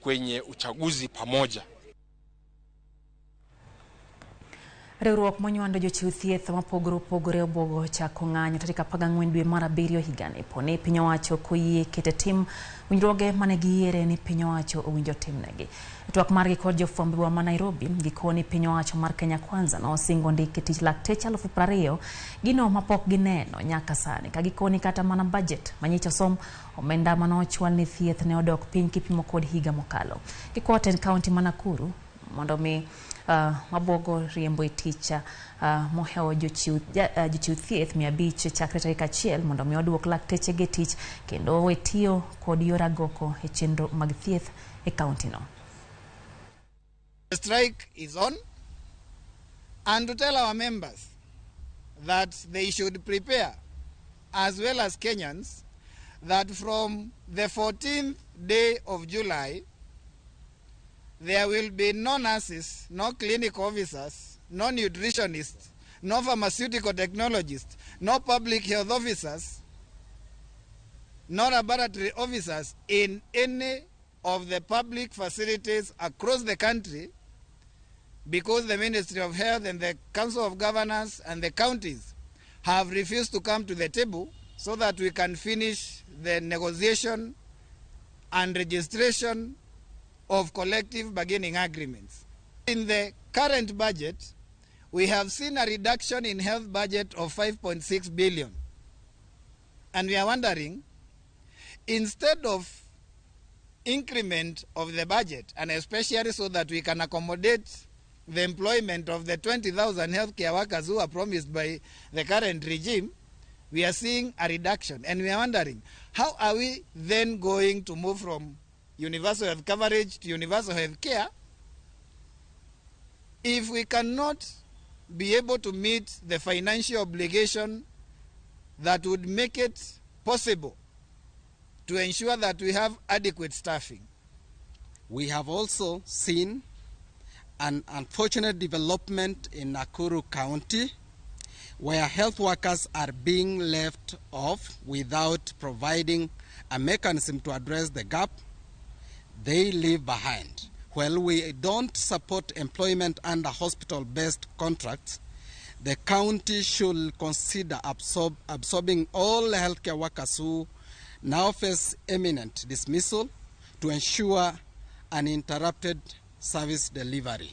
Kwenye uchaguzi pamoja. Riwruok monywando jochiw thieth mopogore opogore obwogo chako ng'anyo tarik 14 dwe mar abiriyo higani poni piny owacho ok oyie keto e tim winjruoge mane giyiere ni piny owacho owinjo timnegi. E twak margi kod jofwamb boma ma Nairobi, gikoni piny owacho mar Kenya Kwanza nosingo ndiko e tich lakteche 20,000 gino mapok gineno nyaka sani ka gikoni kata mana bajet manyicha osom omenda mane ochwal ne thieth ne odok piny kipimo kod higa mokalo. Gikwao tend kaunti ma Nakuru mondo mi mabuogo riembo e tich mohewo jochiw thieth 500 chakre tarik 1 mondo mi oduok lakteche gi tich kendo owe tiyo kod yor agoko e chenro mag thieth e kaunti no. The strike is on, and to tell our members that they should prepare, as well as Kenyans, that from the 14th day of July, there will be no nurses, no clinic officers, no nutritionists, no pharmaceutical technologists, no public health officers, no laboratory officers in any of the public facilities across the country, because the Ministry of Health and the Council of Governors and the counties have refused to come to the table so that we can finish the negotiation and registration of collective bargaining agreements. In the current budget, we have seen a reduction in health budget of 5.6 billion. And we are wondering, instead of increment of the budget, and especially so that we can accommodate the employment of the 20,000 healthcare workers who are promised by the current regime, we are seeing a reduction. And we are wondering, how are we then going to move from universal health coverage to universal health care if we cannot be able to meet the financial obligation that would make it possible to ensure that we have adequate staffing? We have also seen an unfortunate development in Nakuru County, where health workers are being left off without providing a mechanism to address the gap they leave behind. While we don't support employment under hospital-based contracts, the county should consider absorbing all healthcare workers who now face imminent dismissal to ensure uninterrupted service delivery.